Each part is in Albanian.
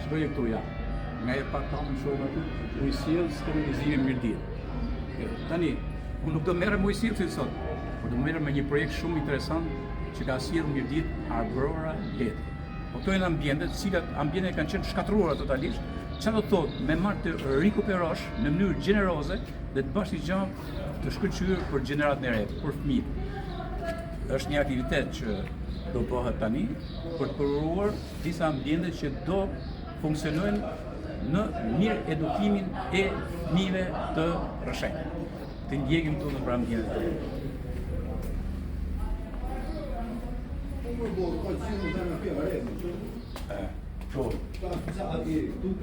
Shikoje këtu ja. Nga e pak kamë shohim aty, ujësjellës kanalizimi Mirditë. Tani, unë nuk do merrem me ujësjellësin sot, por do merrem me një projekt shumë interesant që ka sjellë Mirditë Arbrora Leti. Po këto janë ambiente, të cilat ambiente kanë qenë shkatërruara totalisht, çfarë do të thotë me marrë të rikuperosh në mënyrë gjeneroze dhe të bësh një gjë të shkëlqyer për gjeneratën e re, për fëmijët. Është një aktivitet që do bëhet tani për të përuruar disa ambiente që do funksionojnë në mirë edukimin e fëmijëve të Rrëshenit. Të ndjekim këtu nëpër ambientet. Po,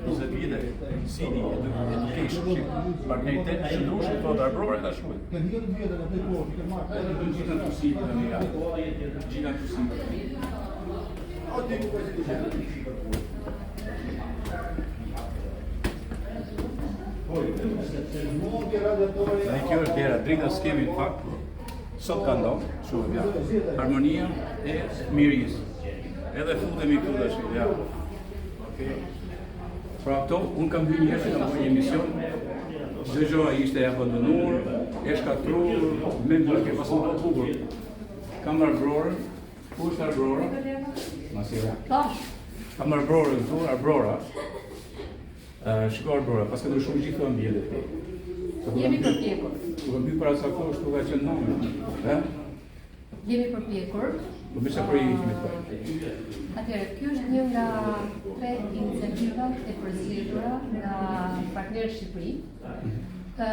20 vite, City Education, që partneritet të qëndrueshëm thotë Arbrore ta shkruaj. Edhe të gjitha të City tani ja. Gjitha të City. Tani kjo është dera, drita s'kemi në fakt, sot ka ndodhur, shumë ja. Harmonia e mirisë. Edhe futemi këtu tash, ja. Okej. Pra këto, unë kam hyrë një herë që kam bërë një emision, çdo gjë ishte e abandonuar, e shkatërruar, me mbyllje pas më bukur. Kam Arbrorën, ku është Arbrora? Masira. Po. Kam Arbrorën këtu, Arbrora. Uh, shiko Arbrora, pas ka ndryshuar gjithë ambientet këtej. Jemi përpjekur. Ku kam hyrë para sa kohësh këtu ka qenë nami. Ë? Jemi përpjekur. Po me çfarë projekti kemi të bëjmë? Atëherë, kjo është një nga tre iniciativat e përzgjedhura nga partnerët Shqipëri. Ë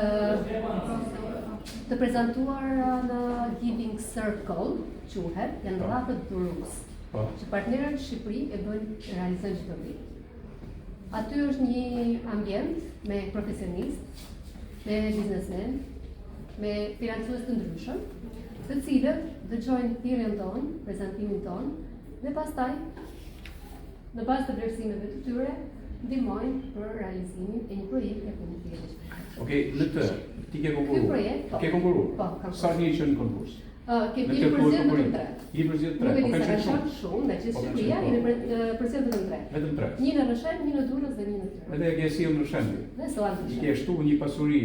të prezantuara në Giving Circle, quhet, janë rrathët dhurues. Po. Që partnerët Shqipëri e bëjnë realizojnë çdo vit. Aty është një ambient me profesionistë, me biznesmen, me financues të ndryshëm, të cilët dëgjojnë thirrjen tonë, prezantimin tonë dhe pastaj në bazë të vlerësimeve të tyre ndihmojnë për realizimin e një projekti apo një thirrje. Okej, në të, ti ke konkurruar. Ky projekt, po. Ke konkurruar? Po, kam. Sa një që në konkurs? Uh, ke kemi përzgjedhur vetëm tre. Jemi përzgjedhur tre. Nuk e po di kanë sa qenë ka qenë shumë, nga gjithë Po, kanë Shqipëria, qenë, jemi po. për- ë, përzgjedhur vetëm tre. Vetëm tre. Një në Rrëshen, një në Durrës dhe një në Tiranë. Edhe e ke sjellë në Rrëshen. Dhe solla në I Rrëshen. ke shtu një pasuri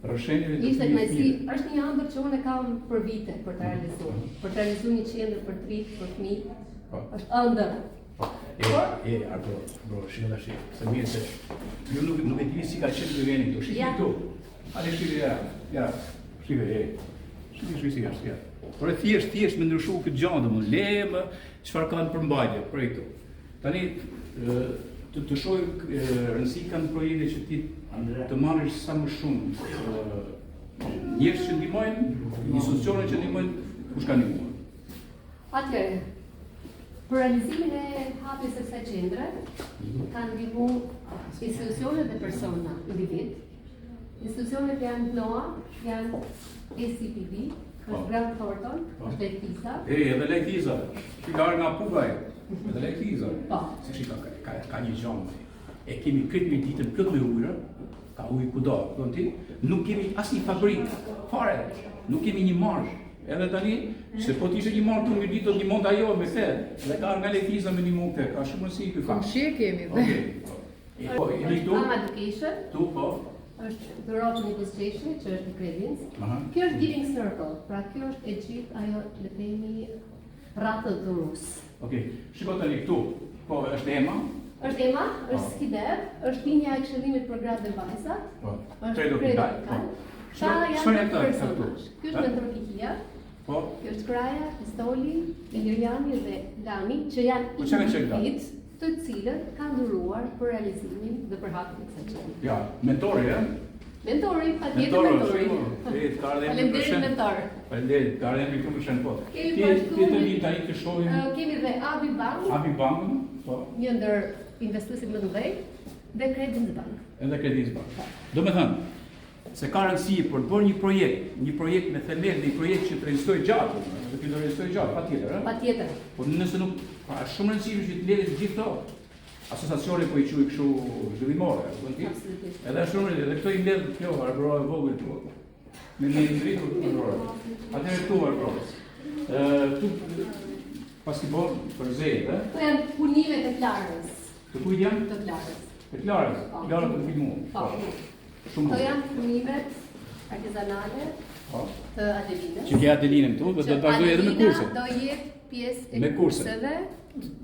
Rrëshenit dhe Ishte fëmijëve. kënaqësi, është një ëndërr që unë e kam për vite për ta realizuar. Për të realizuar një qendër për të rinj, për fëmijë. Po. Është ëndërr. Po. E, e, Arbo, bro, shiko tash, se mirë se ju nuk nuk e dini si ka qenë ky veni këtu. Shikoni Ja. këtu. Hajde shikoni ja. Ja. Shikoni, e. Shikoni shikoni si është, ja. Por e thjesht, thjesht me ndryshu këtë gjë, domethënë, le më çfarë ka në përmbajtje për këtu. Tani ë, të të shohim ë, rëndësi kanë projekte që ti të marrësh sa më shumë ë, njerëz që ndihmojnë, institucione që ndihmojnë, kush ka ndihmuar. Atëherë, për realizimin e hapjes së kësaj qendre, kanë ndihmuar institucione dhe persona, individ. Institucionet janë NOA, janë ACPB, Po. është Grant Thornton, Po. është Lajthiza. E, edhe Lajthiza. Që ka ardhur nga Pukaj. Edhe Lajthiza. Po. Se shiko, ka, ka, ka një gjë më. E kemi këtë Mirditën plot me ujëra, ka ujë kudo, kupton ti? Nuk kemi asnjë fabrikë, fare. Nuk kemi një marzh. Edhe tani, se po të ishte një marzh këtu në Mirditë, do të ndihmonte ajo me te, dhe ka ardhur nga Lajthiza me ndihmu këtë. Ka shumë rëndësi ky fakt. Komshi e kemi dhe. Okej. E, Po, jemi këtu. Ama Education, Këtu, po. është dhuratë një buzëqeshje që është i Credins. Aha. Kjo është Giving Circle, pra kjo është e gjithë ajo le të themi rrathët dhurues. Okej. Shiko tani këtu. Po, është Ema. Është Ema, është Po. Skidev, është linja e këshillimit për gratë dhe vajzat. Po. Është Credo Credo Capital. Capital. Po. Këta Çfarë janë janë këta? personazh. Ky është Ha? Mentor Kikia, Po. kjo është Kraja, Pistoli, Iliriani dhe Lani, që janë Po çfarë kanë qenë këta? individ të cilët kanë dhuruar për realizimin dhe për hapjen e kësaj qendre. Ja, mentori, ë? Mentori, patjetër Mentori, mentori. shiko. E, ka ardhur emri Faleminderit për mentor. Faleminderit, ka ardhur emri këtu në Shen po. Kemi Ti po ashtu ti të një- vim tani të shohim Ë, Kemi dhe Abi Bank, Abi Bankën, po, një ndër investuesit më të mëdhenj, dhe Credins Bank. edhe Credins Bank. Do me thënë, se ka rëndësi për të bërë një projekt, një projekt me themel, një projekt që të rezistojë gjatë, dhe ky do rezistojë gjatë, patjetër, ë? Patjetër. Po nëse nuk, pra është shumë rëndësishme që të mbledhin të gjithë këto asociacione po i quaj kështu zhvillimore, e kupton ti? Absolutisht. Edhe është shumë rëndësi, edhe këto i mbledh kjo Arbrora e vogël këtu. Me ne ndritur Arbrora. Atëherë këtu Arbrora. Ë këtu pas ki bën për zejt, ë? Këto janë punimet e Klarës. Të kujt janë? Të Klarës. Të Klarës. Po. Klara të filmu. Po. Shumë Këto bukur. janë punimet artizanale Po. të Adelinës. Që ke Adelinën këtu dhe do të vazhdoj edhe me Adelina kurse. Do jetë pjesë e Me kurse. kurseve.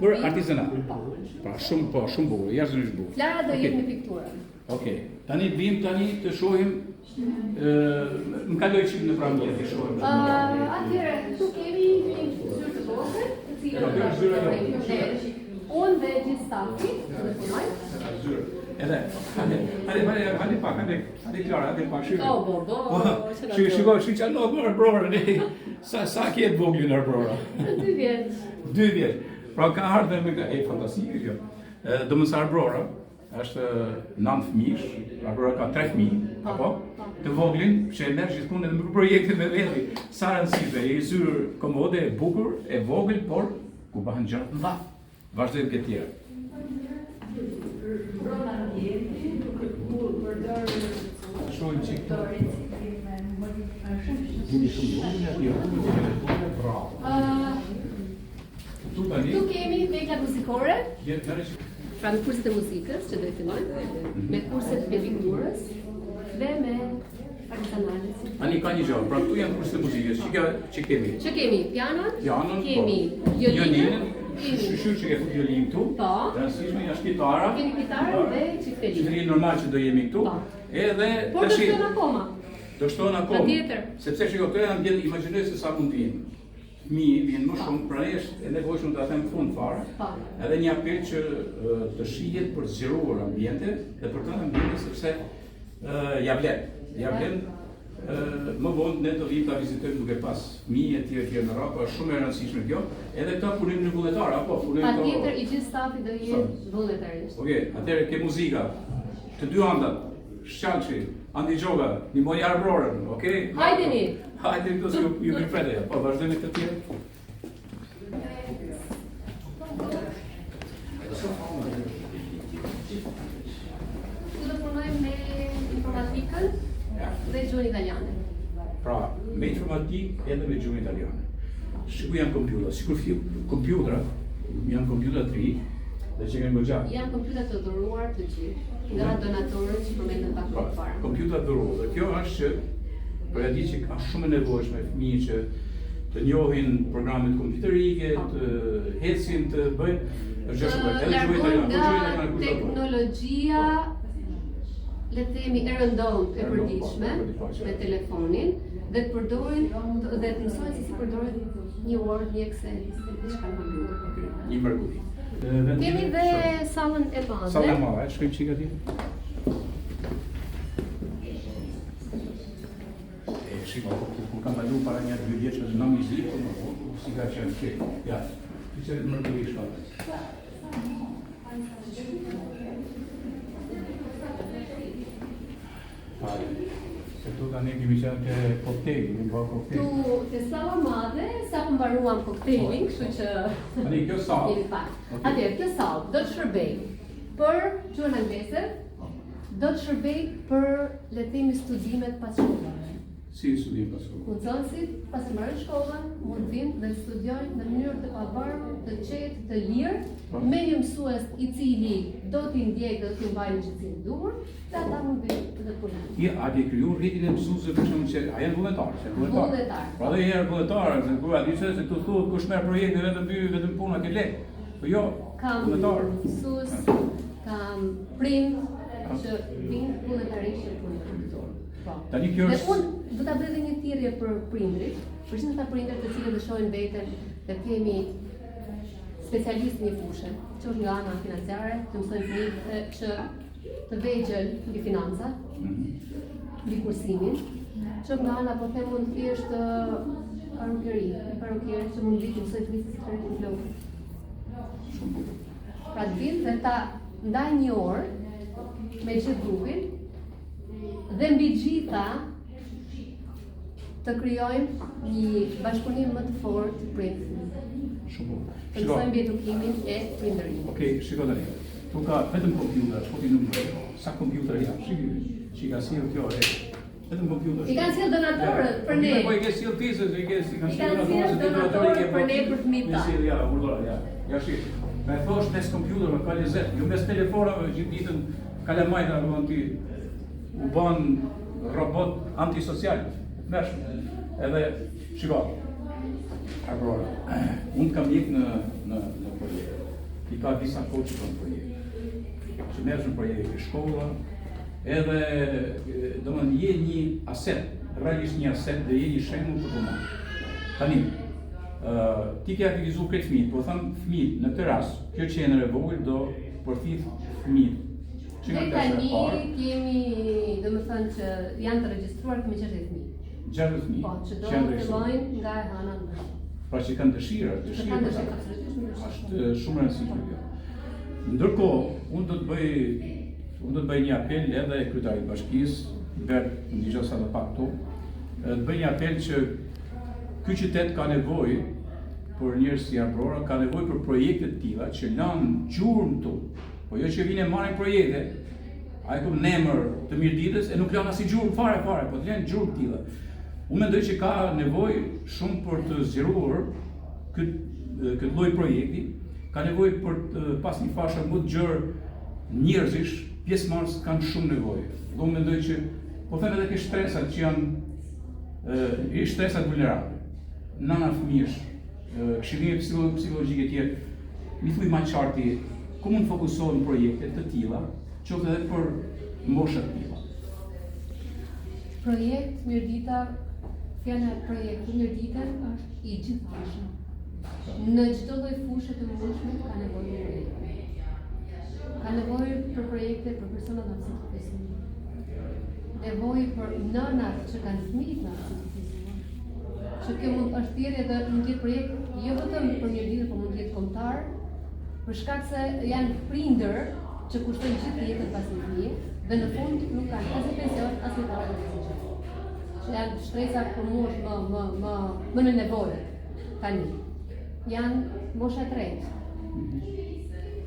Për artizanat. Po. Pra shumë po, shumë bukur, jashtëzakonisht bukur. Klara do Okej. jetë me pikturën. Okej. Tani vim tani të shohim ë më kaloj çik në pranë të shohim. Uh, atëherë, këtu kemi një zyrë të vogël, të cilën Jo, kjo është zyra jonë. Ne, Unë dhe gjithë stafi që do punojmë. Zyrë. Edhe, hajde, hajde, hajde, hajde pak, hajde, hajde Klara, hajde pak, shiko. Oh, bo, bo, që na Shiko, do. shiko, shiko çfarë ndodh me Arbrorën. e. Sa sa ke të voglin Arbrora? Dy vjeç. Dy vjeç. Pra ka ardhur me këtë, e fantastike kjo. Ë, Do më sa Arbrora është 9 fëmijësh, Arbrora ka 3 fëmijë, Po, apo? po. Të voglin, që e merr gjithmonë edhe me projekte me veti. Sa rëndësishme, e zyrë komode, e bukur, e vogël, por ku bëhen gjëra të mëdha. Vazhdojmë këtë tjerë. Brenda ambienti, ku përdor Shohim çik. do riciklime, më Jemi shumë vogël aty, rrugën, bravo. Uh, Këtu tani, këtu kemi veglat muzikore, je merre çik. pra me kurset e muzikës që do i fillojmë, me kurset e pikturës dhe me artizanale. Tani ka një gjë, pra këtu janë kurset e muzikës, që, që kemi. Që kemi pianon, Pianon, kemi po. violinën, kemi Shyqyr që ke fut violinë këtu. Po. E Rëndësishme janë kitara. Kemi kitarën dhe çiftelinë. Çiftelinë normal që do jemi këtu. Po. Edhe Por do tash shtojnë akoma. do shtohen akoma. Patjetër. Sepse shiko, këto janë ambient, imagjinoj se sa mund të vinë. Fëmijë vjen më shumë, pra është e nevojshme ta them në fund fare. Po. Edhe një apel që ë, të shihet për të zgjeruar ambiente dhe për të dhënë ambiente sepse ë, ja vlen. Ja vlen ë, më vonë ne do vim ta vizitojmë duke pas fëmijë e tjerë tjerë në radhë, po është shumë e rëndësishme kjo. Edhe këta punojnë në vullnetar apo punojnë këto- Patjetër i gjithë stafi do jetë vullnetarisht. Okej, atëherë ke muzika. Të dy andat. Shqalçi, Andi Gjoga, Nimoni Arbrorën, okej? Hajdeni. Hajdeni këtu se ju ju mirëpretë. Po vazhdojmë me këtë tjetër. Këtu do punojmë me informatikën Ja. dhe gjuhën italiane. Pra, me informatik edhe me gjuhën italiane. Sikur janë kompjuter, sikur fill kompjuterat, janë kompjuter të ri dhe që kanë goxha. Janë kompjuter të dhuruar të gjithë nga donatorët që përmendëm pak Pra, më parë. kompjuter dhuruar. Dhe kjo është që për e di që ka shumë e nevojshme fëmijë që të njohin programet kompjuterike, të hecin, të bëjnë, është gjë shumë e Të edhe gjuhë largojnë italiane, po nga gjuhë italiane kush do bëjë? teknologjia le të themi e rëndomtë e E rëndomtë, po, përditshme e përditshme. me telefonin dhe të përdorin dhe të mësojnë se si përdoret një Word, një Excel, diçka në kompjuter. Okej, Një mrekulli. Ë, vendimi- Kemi dhe sallën e madhe. Salla e madhe, shkojmë çik atje. E shiko, kur, kur kam kaluar para një dy vjeç në mizi, po më po, si ka qenë kjo. Ja, ishte mrekulli shkallë. Hajde. Se tu tani kemi qenë te koktejli, kemi bërë koktejl. Tu te salla madhe sapo mbaruam koktelin, kështu që Tani kjo sallë. jemi pak. Okej. Atëherë, kjo sallë do të shërbej për gjuhën angleze, do të shërbej për le të themi studimet pas shkollave. Si studim pas shkollës? Ku nxënësit pas të mbarojnë shkollën, mund të vinë dhe të studiojnë në mënyrë të pavarur, të qetë, të lirë, Po. me një mësues i cili do t'i ndjekë dhe do t'i mbajë në gjithësinë e duhur, dhe ata mund të vinë dhe të punojnë. Ti a ke kriju rritin e mësuesve për shembull që a janë vullnetar, që janë vullnetar. Vullnetar. Pra dhe herë vullnetar, se ku a di se se këtu thuhet kush merr projekte vetëm dy, vetëm puna ke lek. Po jo, Kam vullnetar. mësues, kam prind që vinë vullnetarisht që punojnë. Po. Tani kjo Dhe është unë do ta bëj edhe një thirrje për prindrit, për gjithë ata prindër të cilët e shohin veten dhe themi specialistë në një fushë, qoftë nga ana financiare, të mësojnë fëmijët e, që të vegjël mbi financat, Mhm. mbi kursimin, qoftë nga ana po them unë thjesht ë, parukeri, një parukier që mund vi të mësojë fëmijët se si të flokët. Shumë bukur. Pra të vinë dhe ta ndajnë një orë me gjithë grupin dhe mbi gjitha të krijojmë një bashkëpunim më të fortë prind. Shumë bukur. Të mësojmë mbi edukimin e prindërimit. Okej, shiko tani. Tu ka vetëm kompjuter, po ti numër. Sa kompjuter janë? Shiko, që i ka sjell kjo e. Vetëm kompjuter. I kanë sjell donatorët për ne. Po i ke sjell ti se i ke i kanë I kanë sjell donatorët, se ti donatori donatorët ke për ne, për fëmijët Me tanë. sjell, ja, urdhëro, ja. Ja shih. Me e thosh mes kompjuterëve, ka lezet, jo mes telefonave gjithë ditën kalamajtë apo ti u bën robot antisocial. Tmerr. Edhe shiko. Aurora, unë të kam ndjek në në në projekt. Ti ka disa kohë që bën projekt. Që merresh në projekte shkolla, edhe domethënë je një aset, realisht një aset dhe je një shembull për të marrë. Tani, uh, ti ke aktivizu krejt fëmijët, po them fëmijët, në këtë rast, kjo qendër e vogël do përthith fëmijët. Që nga klasa e parë. Kemi, domethënë që janë të regjistruar kemi 60 fëmijë. 60 fëmijë. Po, që do të fillojnë nga e hëna në. Pra që kanë dëshirë, dëshirë. Kanë dëshirë, absolutisht. Është shumë e rëndësishme kjo. Ndërkohë, unë do të bëj unë do të bëj një apel edhe kryetarit të bashkisë, Bert, më dëgjo sa do pak këtu, të bëj një apel që ky qytet ka nevojë për njerëz si Aurora, ka nevojë për projekte të tilla që lanë gjurmë këtu. Po jo që vinë e marrin projekte, ai ku në emër të Mirditës e nuk lanë asnjë gjurmë fare fare, po të lënë gjurmë të tilla. Unë mendoj që ka nevojë shumë për të zgjeruar këtë këtë lloj projekti, ka nevojë për të pas një fashë më të gjerë njerëzish, pjesëmarrës kanë shumë nevojë. Dhe unë mendoj që po them edhe ke shtresat që janë ë shtresat vulnerable. Nana fëmijësh, këshillime psikologjike të tjerë. Mi thuj më qartë ku mund të fokusohen projekte të tilla, qoftë edhe për mosha të tilla. Projekt Mirdita, fjala projekt Mirdita është i gjithanshëm. Në çdo lloj fushe të mundshme ka nevojë për projekte. Ka nevojë për projekte për personat me aftësi të kufizuara. Nevojë për nënat që kanë fëmijë me aftësi të kufizuara. Që kjo mund është thirrje dhe mund të jetë projekt jo vetëm për Mirditën, por mund të jetë kombëtar, për shkak se janë prindër që kushtojnë gjithë jetën pas një fëmije dhe në fund nuk kanë asnjë pension, asnjë pagë, asnjë gjë. Që janë shtresa për mua është më më më më në nevojë tani. Janë mosha e tretë.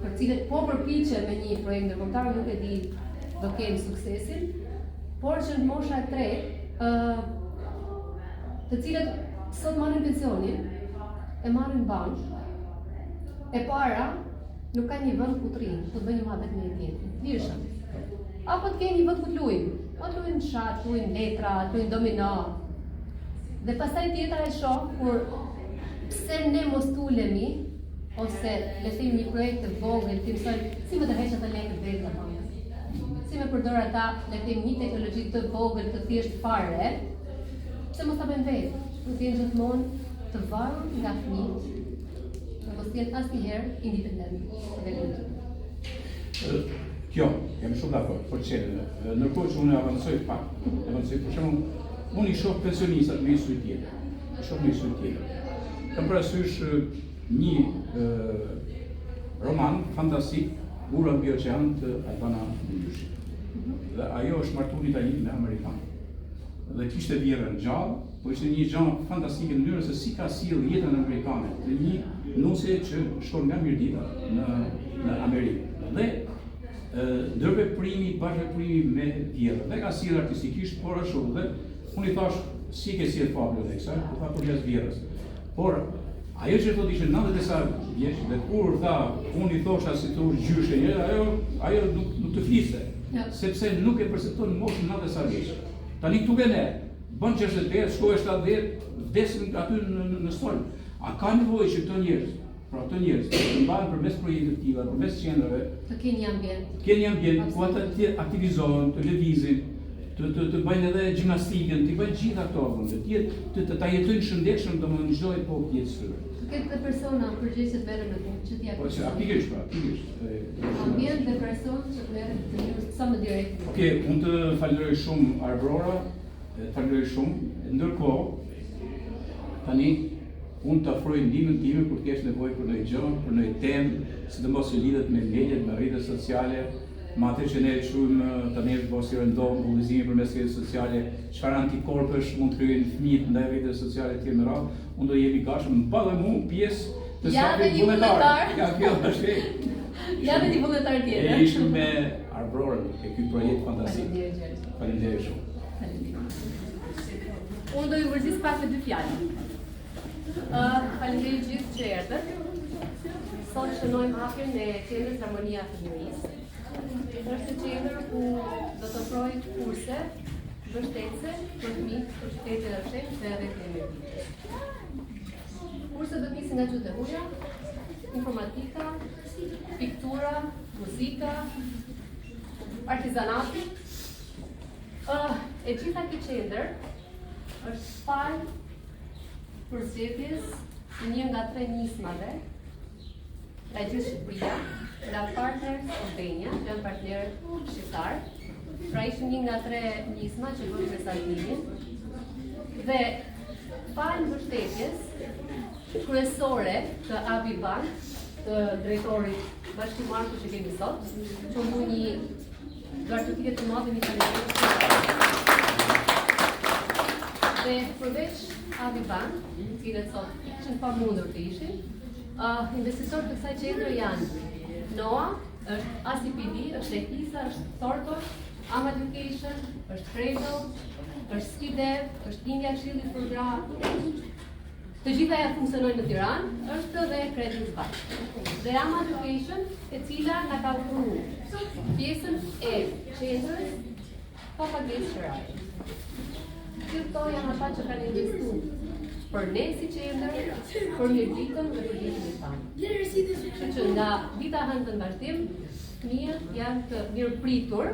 Për cilët po përpiqem me një projekt ndërkombëtar, nuk e di do kem suksesin, por që në mosha e tretë, ë të cilët sot marrin pensionin, e marrin bankë, e para nuk ka një vend ku të rrinë, ku të bëjnë një muhabet me tjetrin. Lirshëm. Apo të kenë një vend ku të luajnë. Po të luajnë shah, të luajnë letra, të luajnë domino. Dhe pastaj tjetra e shoh kur pse ne mos të ulemi ose le të themi një projekt të vogël, të mësojmë si me tërheq atë lekë vetë apo si me përdor ata, le të themi një teknologji të vogël, të thjeshtë fare, pse mos ta bëjmë vetë? Mos të jenë gjithmonë të varur nga fëmijët, dhe mos të jenë asnjëherë independent të vetëm të Kjo, jam shumë dakord, por që ndërkohë që unë avancoj pak, avancoj për shembull, unë i shoh pensionistat me një sy tjetër. I shoh me një sy tjetër. Kam parasysh një e, roman fantastik Ura mbi oqean të Albana Mëlyshit. Dhe ajo është martuar në Itali me amerikan. Dhe kishte vjehrrën gjallë, po ishte një gjë fantastike në mënyrën se si ka sjellë jetën amerikane të një nuse që shkon nga Mirdita në në Amerikë. Dhe ndërveprimi, bashkëveprimi me vjehrrën. Dhe ka sjellë artistikisht, por ashtu dhe unë i thash si ke sjellë fabulën e kësaj, po tha përmes vjehrrës. Por ajo që thotë ishte 90 e sa vjeç dhe kur tha unë i thosha si të gjyshe një, ajo ajo nuk nuk të fliste, ja. sepse nuk e percepton moshën 90 e sa vjeç. Tani këtu ke ne, bën 65, shkoi 70, vdesin aty në, në, në stol. A ka nevojë që këto njerëz, pra këto njerëz, të mbahen përmes projekteve të tilla, përmes qendrave, të kenë një ambient, të kenë një ambient ku ata të aktivizohen, të lëvizin, të të të bëjnë edhe gjimnastikën, të bëjnë gjitha këto vende, të jetë të, të ta jetojnë shëndetshëm domethënë çdo epokë të jetës së tyre. Të ketë dhe persona përgjegjës të merren me punë, që t'ia Po, që pikërisht, pra, pikërisht. Ambient dhe person që të merren në mënyrë sa më direkte. Okej, unë të falenderoj shumë Aurora, të falenderoj shumë. Ndërkohë, tani unë të ofroj ndihmën time kur të kesh nevojë për ndonjë gjë, për ndonjë temë, sidomos që lidhet me mediat, me rrjetet sociale, me atë që ne e quajmë tani është bërë si rëndom, bullizimi përmes rrjeteve sociale, çfarë antikorpesh mund të krijojnë fëmijët ndaj rrjeteve sociale etj me radhë, unë do jem i gatshëm më bëj dhe mu pjesë të Ja dhe një vullnetar. Ja, kjo është e. Ja dhe një vullnetar tjetër. E ishim me Arbrorën e ky projekt fantastik. Faleminderit Gjergj. Faleminderit shumë. Faleminderit. Unë do ju mërzis pak me dy fjalë. Uh, faleminderit gjithë që erdhët. Sot shënojmë hapjen e qendrës Harmonia e Fëmijërisë. Është një qendër ku do të ofrojë kurse mbështetëse për fëmijët për qytetin e Rrëshenit dhe rrethin e Mirditës. Kurset do të nisin nga gjuhët e huaja, informatika, piktura, muzika, artizanati. Uh, e gjitha kjo qendër është falë përzgjedhjes së një nga tre nismave nga gjithë Shqipëria, nga Partners Albania, që janë partnerët shqiptarë. Pra ishim një nga tre nisma që bëri prezantimin. Dhe falë mbështetjes kryesore të Abi Bank, të drejtorit Bashkim Marku që kemi sot, që u një duartrokitje të madhe një faleminderit. Dhe përveç Abi Bank, të cilët sot ishin pamundur të ishin, uh, investitorë të kësaj qendre janë NOA, është ACPD, është EKISA, është Tortosh, Ama Education, është Cradle, është Skidev, është Lindja Këshillit për Gra, Të gjitha ja funksionojnë në Tiranë, është dhe Credit Bank. Dhe Ama Education, e cila na ka ofruar pjesën e qendrës pa pagesë qiraje. Këto janë ata që kanë investuar për ne si qendër, për Mirditën dhe për ditën tanë. Kështu që nga dita e hënë në vazhdim, fëmijët janë të mirëpritur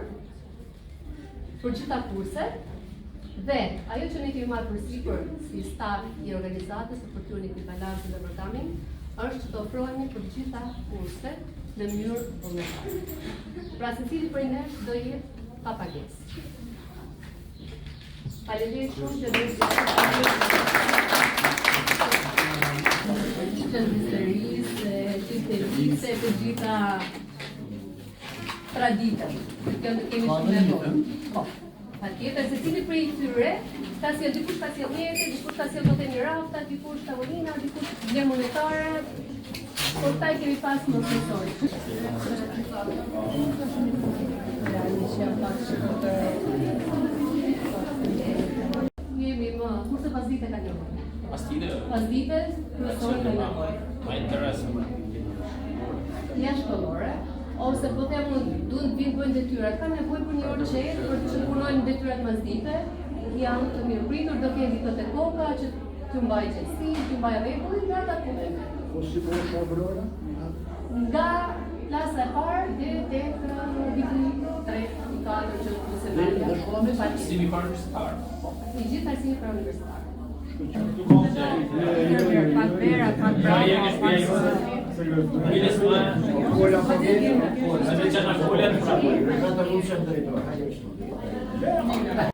për gjitha kurset dhe ajo që ne kemi marrë përsipër si staf i organizatës Opportunity Balance dhe Overcoming është që të ofrohemi për gjitha kurset në mënyrë vullnetare. Pra secili prej nesh do jetë pa pagesë. Faleminderit shumë që do të Qendrës së të gjitha traditën. Kjo nuk kemi shumë nevojë. Po. Patjetër, secili prej tyre, ka sjell dikush ka sjell mjete, dikush ka sjell do një rafta, dikush tavolina, dikush vlerë monetare, por këta i kemi pas më profesori. Jemi më, kurse pasdite ka nevojë. Pasdite? Pasdite, profesori ka nevojë. Ma interesant. Janë shkollore, ose po them unë duhet të vinë bëjnë detyrat, kanë nevojë për një orë qetë për të punojnë detyrat masdite, janë të mirëpritur, do kenë dikë te koka që t'ju mbajë qetësinë, t'ju mbajë rregullin dhe ata punojnë. Po si po është abrora? Nga klasa e parë deri tek viti 3, 4 që nëse Dhe në shkolla mesme? Arsimi parauniversitar. Po, i gjithë arsimi parauniversitar. Pak vera, pak Ja, jemi shtëpia jote. Miles më. Kola po Atë që na folën pra. Vetëm unë jam drejtor, hajde kështu.